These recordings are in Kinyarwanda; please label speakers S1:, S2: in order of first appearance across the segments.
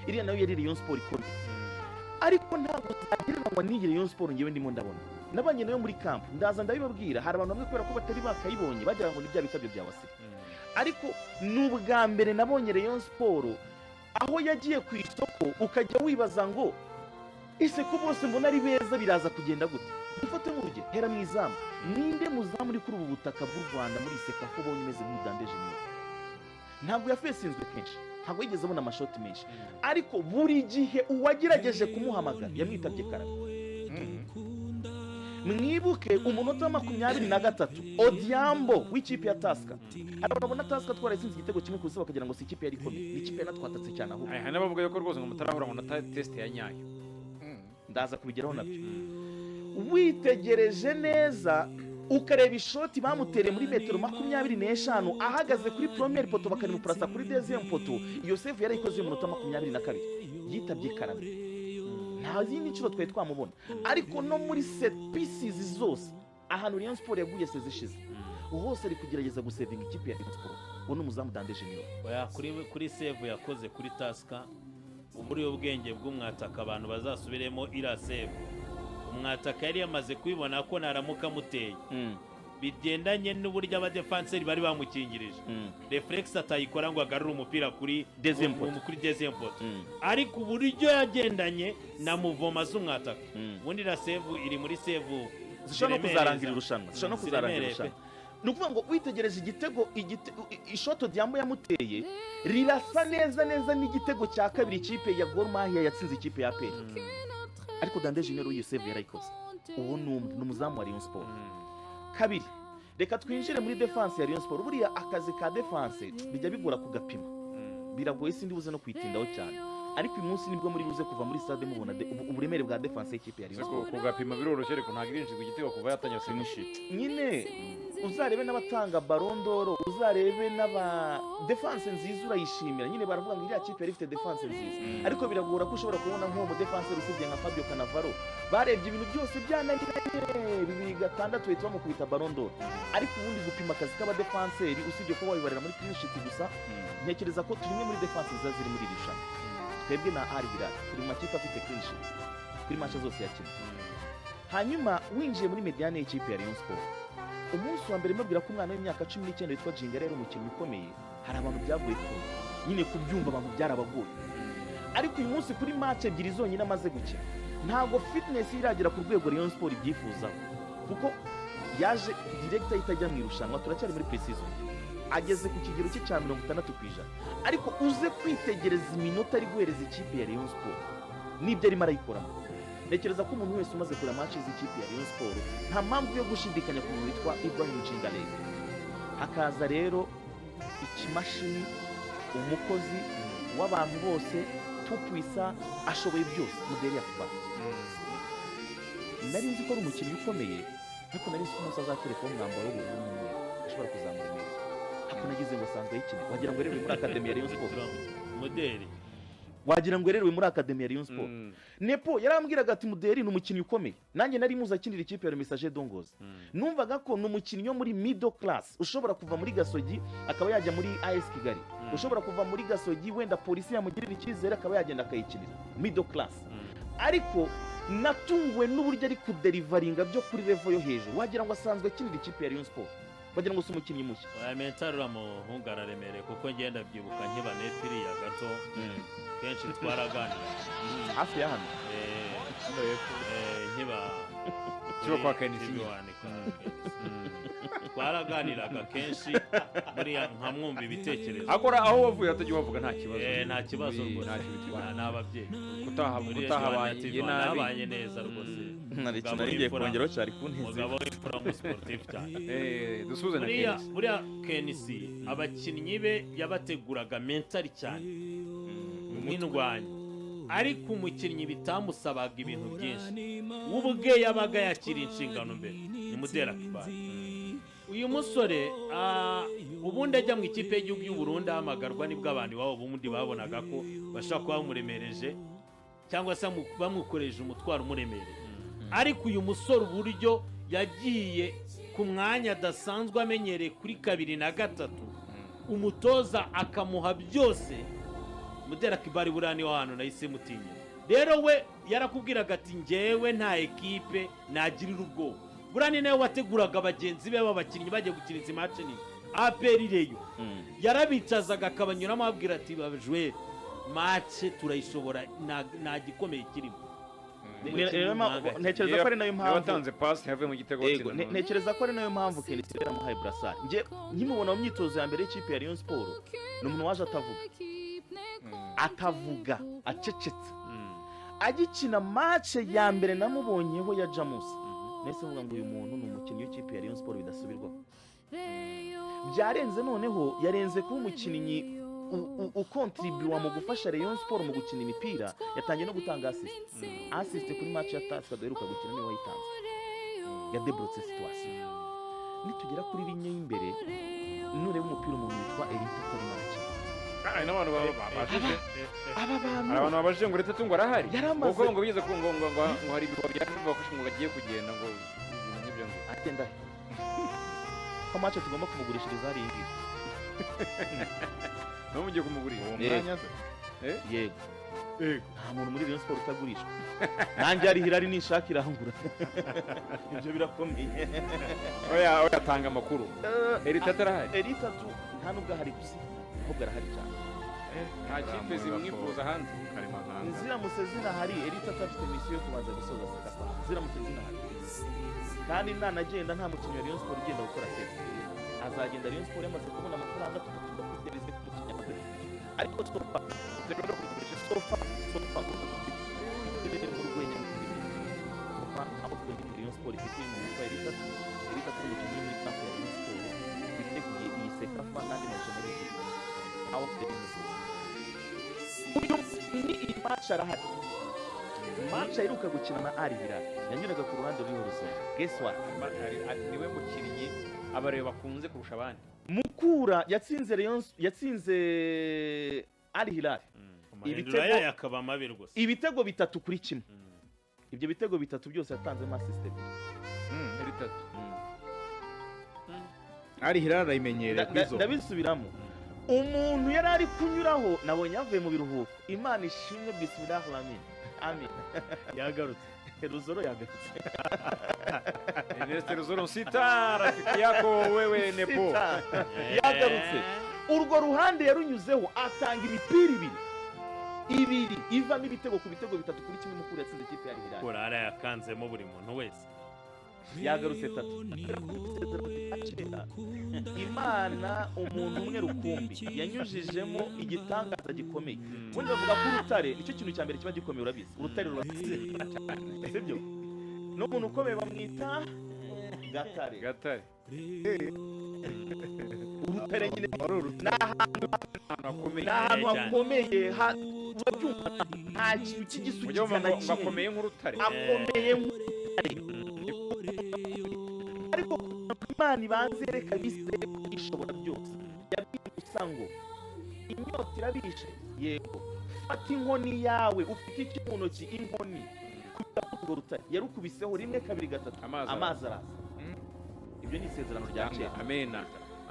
S1: Iriya nayo yari Rayon Sport ikomeye, ariko ntabwo zagereranywa n'iyi Rayon Sport ngewe ndimo ndabona. Nabanye nayo muri camp, ndaza ndabibabwira. Hari abantu bamwe, kubera ko batari bakayibonye, bagira ngo ni bya bitabyo bya Wasiri, ariko ni ubwa mbere nabonye Rayon Sport aho yagiye ku isoko ukajya wibaza ngo: "Ese ko bose mbona ari beza, biraza kugenda gute?" Dufate nk'urugero, hera mu izamu. Ninde muzamu uri kuri ubu butaka bw'u Rwanda muri CECAFA ubonye umeze nk'Udande Junior? Ntabwo yafesinzwe kenshi, ntabwo yigeze abona amashoti menshi, ariko buri gihe uwagerageje kumuhamagara yamwitabye karame. Mwibuke umunota wa 23, Odiambo w'ikipe ya Tusker. Hari abantu babona Tusker twarayitsinze igitego 1-0 bakagira ngo si ikipe yari ikomeye. Ni ikipe yanatwatatse cyane ahubwo.
S2: Hari n'abavuga yuko rwose ngo mutarahura ngo na test ya nyayo.
S1: Ndaza kubigeraho nabyo. Witegereje neza, ukareba ishoti bamutereye muri metero 25 ahagaze kuri premier poteau, bakanimupurasa kuri deuxième poteau, iyo save yarayikoze mu munota 22, yitabye karame. Nta zindi nshuro twari twamubona. Ariko no muri set pieces zose, ahantu Rayon Sport yaguye seze ishize hose, ari kugerageza gusevinga ikipe ya Rayon Sport. Uwo ni umuzamu Dande Junior.
S3: Oya, kuri save yakoze kuri Tusker, uburyo ubwenge bw'umwataka, abantu bazasubiremo iriya save. Umwataka yari yamaze kubibona ko naramuka amuteye, bigendanye n'uburyo abadefanseri bari bamukingirije, réflexe atayikora ngo agarure umupira kuri
S1: Deuxième poteau.
S3: Kuri deuxième poteau. Ariko uburyo yagendanye na mouvement z'umwataka, ubundi iriya save iri muri save
S1: zishobora no
S3: ziremereza.
S1: Kuzarangira irushanwa, zishobora no kuzarangira
S3: Ziremereye pe.
S1: irushanwa. Ni ukuvuga ngo witegereje igitego, ishoto Diambo yamuteye rirasa neza neza n'igitego cya kabiri ikipe ya Gor Mahia yatsinze ikipe ya APR, ariko Dande Junior iyo save yarayikoze. Uwo ni umwe, ni umuzamu wa Rayon Sport. Kabiri, reka twinjire muri défense ya Rayon Sport. Buriya akazi ka défense bijya bigora kugapima, biragoye, sindi buze no kuyitindaho cyane, ariko uyu munsi nibwo muri buze kuva muri stade mubona uburemere bwa défense y'ikipe ya Rayon
S2: Ese
S1: Sport.
S2: Kugapima biroroshye, ariko ntabwo irinjizwa igitego kuva yatangira clean sheet.
S1: Nyine uzarebe n'abatanga Ballon d'Or, uzarebe n'aba défense nziza urayishimira. Nyine baravuga ngo iriya kipe yari ifite défense nziza, ariko biragora ko ushobora kubona nk'uwo mudefanse usibye nka Fabio Cannavaro. Barebye ibintu byose byananiranye, 2006 bahita bamukubita Ballon d'Or. Ariko ubundi gupima akazi k'abadefanseri, usibye ko wabibarira muri clean sheet gusa, ntekereza ko turi imwe muri défense nziza ziri muri iri rushanwa. Twebwe na Al Hilal turi mu makipe afite clean sheet kuri match zose yakinnye. Hanyuma winjiye muri médiane y'ikipe ya Rayon Sport, umunsi wa mbere mbabwira ko umwana w'imyaka 19 witwa Jingare yari umukinnyi ukomeye, hari abantu byagoye kumva. Nyine kubyumva abantu byarabagoye, ariko uyu munsi kuri match ebyiri zonyine amaze gukina, ntabwo fitness ye iragera ku rwego Rayon Sport ibyifuzaho, kuko yaje direct ahita ajya mu irushanwa, turacyari muri pre-season. Ageze ku kigero cye cya 60%, ariko uze kwitegereza iminota ari guhereza ikipe ya Rayon Sport n'ibyo arimo arayikoramo. Ntekereza ko umuntu wese umaze kureba match z'ikipe ya Rayon Sport nta mpamvu yo gushidikanya ku muntu witwa Ibrahim Jingaleg. Hakaza rero ikimashini, umukozi w'abantu bose, tupwisa, ashoboye byose, Muderi Akbar. Nari nzi ko ari umukinnyi ukomeye, ariko nari nzi ko umunsi azaterekaho umwambaro w'ubururu n'umweru ashobora kuzamuremera, ariko nagize ngo asanzwe ayikina. Wagira ngo yarerewe muri academy ya Rayon Sport.
S3: Muderi.
S1: Wagira ngo yarerewe muri academy ya Rayon Sport. Nepo yarambwiraga ati: "Muderi ni umukinnyi ukomeye." Nanjye nari muzi akinira ikipe ya Messager de Ngozi. Numvaga ko ni umukinnyi wo muri middle class, ushobora kuva muri Gasogi akaba yajya muri AS Kigali, ushobora kuva muri Gasogi wenda polisi yamugirira icyizere akaba yagenda akayikinira, middle class. Ariko natunguwe n'uburyo ari kuderivaringa byo kuri level yo hejuru. Wagira ngo asanzwe akinira ikipe ya Rayon Sport, wagira ngo si umukinnyi mushya.
S3: Oya, mental uriya muhungu araremereye, kuko ngenda byibuka nkiba nefiriya gato, kenshi twaraganira.
S1: Hafi ya hano.
S3: Nkiba
S2: Kiba kwa KNC.
S3: TV One kwa KNC. Twaraganiraga kenshi buriya nkamwumva ibitekerezo.
S2: Akora aho wavuye atajya uhavuga, nta kibazo.
S3: Nta kibazo rwose.
S2: Ntacyo bitwaye.
S3: Ni ababyeyi.
S2: Kutaha utahabanye
S3: TV One
S2: nabi.
S3: nabanye neza rwose.
S1: Nari
S3: Mugabo
S1: nari ngiye
S3: w'imfura.
S1: kongeraho, cyari kunezeza.
S3: Umugabo w'imfura, w'umusiporutifu cyane.
S2: Dusuhuze na
S3: Buriya
S2: KNC.
S3: buriya KNC abakinnyi be yabateguraga mental cyane nk'indwanyi, ariko umukinnyi bitamusabaga ibintu byinshi, we ubwe yabaga yakira inshingano mbere, ni Muderi Akbar. Uyu musore, ubundi ajya mu ikipe y'igihugu y'u Burundi ahamagarwa, nibwo abantu iwabo ubundi babonaga ko bashobora kuba bamuremereje cyangwa se bamukoreje umutwaro umuremereye. Ariko uyu musore, uburyo yagiye ku mwanya adasanzwe amenyereye kuri kabiri na gatatu, umutoza akamuha byose. Muderi Akbar buriya niho hantu nahise mutinya. Rero we yarakubwiraga ati: "Njyewe nta ekipe nagirira ubwoba." Buriya ni nawe wateguraga bagenzi be b'abakinnyi bagiye gukina izi match nini, APR, Rayon. Yarabicazaga akabanyuramo, ababwira ati: "Bajwere, match turayishobora, nta gikomeye kirimo."
S1: Rero ntekereza ko ari nayo
S2: Niwe
S1: mpamvu
S2: watanze pasi yavuye mu gitego
S1: Yego,
S2: atsinda.
S1: ntekereza ko ari nayo mpamvu KNC yaramuhaye brassard. Njye nkimubona mu myitozo ya mbere y'ikipe ya Rayon Sport, ni umuntu waje atavuga, atavuga, acecetse. Agikina match ya mbere namubonyeho ya Jamus, nahise mvuga ngo uyu muntu ni umukinnyi w'ikipe ya Rayon Sport bidasubirwaho. Byarenze, noneho yarenze kuba umukinnyi ukontribuwa mu gufasha Rayon Sport mu gukina imipira, yatangiye no gutanga assist. Assist kuri match ya Tusker duheruka gukina niwe wayitanze, yadeburotse situation. Nitugera kuri ligne y'imbere, nureba umupira umuntu witwa Erita atarimo arakina.
S2: Hari n'abantu babajije.
S1: Aba bantu
S2: Hari abantu babajije ngo Ritatu ngo arahari,
S1: Yaramaze-
S2: kuko ngo bigeze ku ngo hari ibihuha bya FIFA bafashe ngo bagiye kugenda, ngo ibintu nk'ibyo ngibyo.
S1: Agenda he, ko match tugomba kumugurishiriza hariya ngiyi?
S2: Nawe mugiye kumugurisha?
S4: Uwo
S1: Yego.
S4: mwanya se?
S1: Yego, nta muntu muri Rayon Sport utagurishwa. Nanjye hari Hilali nishaka irangura, ibyo birakomeye.
S2: Oya oya, tanga amakuru, Eritatu arahari?
S1: Eritatu nta nubwo ahari gusa, ahubwo arahari cyane.
S2: Nta kipe zimwifuza hanze?
S4: Karimantanga.
S1: Ziramutse zinahari, Eritatu afite mission yo kubanza gusoza CECAFA. Ziramutse zinahari kandi nanagenda, nta mukinnyi wa Rayon Sport ugenda gukora test. Azagenda Rayon Sport yamaze kubona amafaranga, tugategereze ku mukinnyi amaze, ariko so far, so far, so far mu rwenya, so far aho twebwe Rayon Sport ifite umuntu witwa Eritatu. Eritatu ni umukinnyi uri muri camp ya Rayon Sport witeguye iyi CECAFA n'andi marushanwa y'igihugu. Aho twebwe uyu mukinnyi, iyi match arahari. Match aheruka gukina na Al Hilal yanyuraga ku ruhande ruriho Ruzungu. Guess what?
S2: Niwe mukinnyi abareba bakunze kurusha abandi.
S1: Mukura yatsinze Rayon, yatsinze Al Hilal
S3: Amahindura yayo akaba mabi rwose.
S1: Ibitego 3-1. Ibyo bitego bitatu byose yatanzemo assist ebyiri.
S2: Eritatu?
S4: Al Hilal arayimenyereye kuri zo.
S1: Ndabisubiramo, umuntu yari ari kunyuraho nabonye yavuye mu biruhuko. Imana ishimwe, bismillah, amin amin.
S3: Yagarutse.
S1: Ruzoro yagarutse.
S2: Ernest Ruzoro Nsita, rafiki yako wewe nepo.
S1: Sita. Yagarutse. Urwo ruhande yarunyuzeho atanga imipira ibiri ibiri ivamo ibitego ku bitego 3-1 Mukura yatsinze ikipe ya Al Hilal.
S3: Kurara yakanzemo buri muntu wese.
S1: Yagarutse tatu. Isezerano rya kera, Imana umuntu umwe rukumbi yanyujijemo igitangaza gikomeye. Ubundi bavuga ko urutare nicyo kintu cya mbere kiba gikomeye. Urabizi, urutare rurasira cyane, sibyo? N'umuntu ukomeye bamwita gatare.
S2: Gatare.
S1: Urutare nyine
S4: Wari urutare.
S1: ni ahantu
S2: Ahantu hakomeye.
S1: Ni ahantu
S3: Cyane.
S1: hakomeye, urabyumva, nta kintu
S2: Mujye
S1: cy'igisukika
S2: mumva
S1: na
S2: ngo
S1: kimwe.
S2: akomeye nk'urutare.
S1: Akomeye nk'urutare, ariko kugira ngo Imana ibanze yereka Abisirayeli ko ishobora byose, yabwiye Musa ngo: "Inyota irabishe, yego, fata inkoni yawe." Ufite iki mu ntoki? Inkoni. Kubita kuri urwo rutare, yarukubiseho rimwe, kabiri, gatatu,
S2: Amazi araza.
S1: Amazi araza. Ibyo ni isezerano rya kera.
S2: Amena.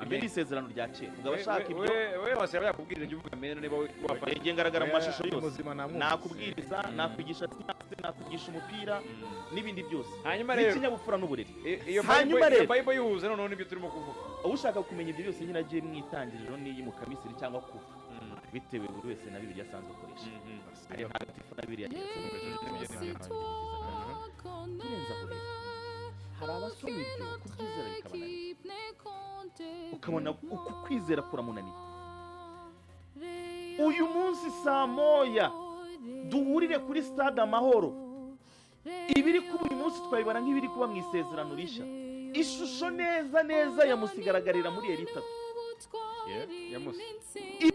S1: Ibyo ni isezerano rya kera. Ubwo abashaka ibyo
S2: We wasaba yakubwirira, jya uvuga amena niba wafata.
S1: Ngiye ngaragara mu mashusho yose.
S4: Muzima namwumvise.
S1: Nakubwiriza, nakwigisha siyanse, nakwigisha umupira n'ibindi byose
S2: Hanyuma rero
S1: n'ikinyabupfura n'uburere.
S2: Iyo
S1: Hanyuma
S2: Bible, iyo
S1: rero-
S2: Bible yihuza noneho n'ibyo turimo kuvuga.
S1: Ushaka kumenya ibyo byose nyine agiye mu Itangiriro n'iyi mu Kamisiri cyangwa Kuva, bitewe buri wese na Bibiliya asanzwe akoresha. Ari ntagatifu na Bibiliya. Turenze aho rero, hari abasoma ibyo kubyizera bikabananira, ukabona uku kwizera kuramunaniye. Uyu munsi saa 1 duhurire kuri Stade Amahoro. Ibiri kuba uyu munsi twabibara nk'ibiri kuba mu Isezerano Rishya. Ishusho neza neza ya Musa igaragarira muri Eritatu.
S2: Ya Musa.